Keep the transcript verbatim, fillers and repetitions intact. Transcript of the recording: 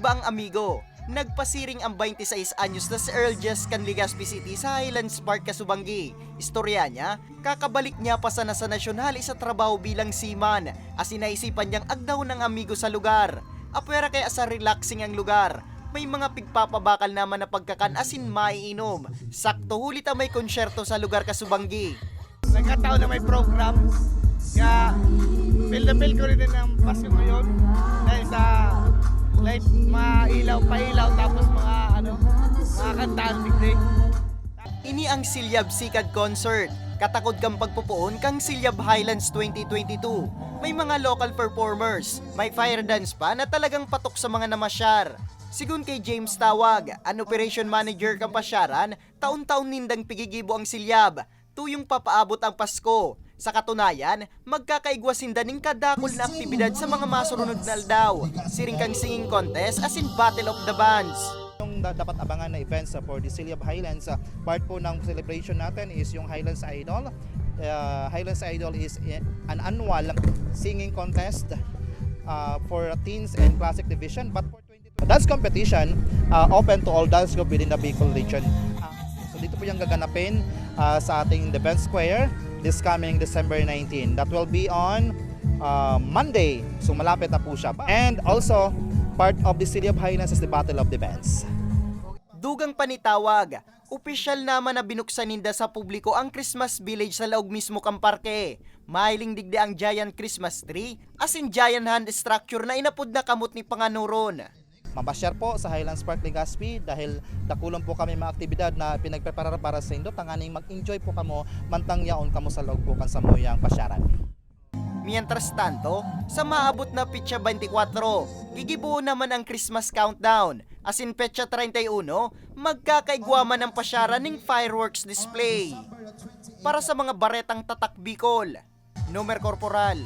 pa ang amigo. Nagpasiring ang twenty-sais anyos na si Earl Jess kan Legazpi City sa Highlands Park, Casubangui. Istorya niya, kakabalik niya pa sana sa Nasyonal sa trabaho bilang seaman, asin naisipan niyang agdahon ang amigo sa lugar. Apwera kaya sa relaxing ang lugar. May mga pigpapabakal naman na pagkakan asin maiinom. Sakto huli ta may konsyerto sa lugar, Casubangui. Nagkataon na may program. Kaya feel na feel ko rin ang Pasko ngayon. Dahil sa light, mga ilaw, pailaw, tapos mga ano, mga kantahan big day. Ini ang Silyab Sikad Concert. Katakod kan pagpopoon kan Silyab Highlands twenty twenty-two. May mga local performers, may fire dance pa na talagang patok sa mga namasyar. Sigon kay James Tawag, an operation manager kan pasyaran, taon-taon nindang pigigibo ang Silyab, tuyong papaabot ang Pasko. Sa katunayan, magkakaigwa sinda nin kadakul na aktibidad sa mga masurunod na aldaw, siring kan singing contest asin Battle of the Bands. Yung da- dapat abangan na events uh, for the Silyab Highlands, uh, part po ng celebration natin is yung Highlands Idol. Uh, Highlands Idol is i- an annual singing contest uh, for teens and classic division. But for twenty twenty, dance competition uh, open to all dance group within the Bicol region. Uh, so dito po yung gaganapin uh, sa ating Defense Square this coming December nineteen. That will be on uh, Monday. So malapit na po siya. And also, part of the Silyab Highlands is the Battle of the Bands. Dugang pa ni Tawag, opisyal naman na binuksan ninda sa publiko ang Christmas Village sa laog mismo kan parke. Mahiling digdi ang giant Christmas tree, asin giant hand structure na inapod na Kamot ni Panganoron. Mapasyar po sa Highlands Park, Legazpi dahil dakulon po kami mga aktibidad na pinagpreparar para sa indo, tanganing mag-enjoy po kamo mantang yaon kamo sa laog po kan samuyang pasyaran. Mientras tanto, sa maabot na petsa twenty-four, gigiboon naman ang Christmas countdown, asin petsa treinta y uno, magkakaigwa man ang pasyaran ning fireworks display. Para sa mga baretang Tatak Bicol, Nomer Corporal,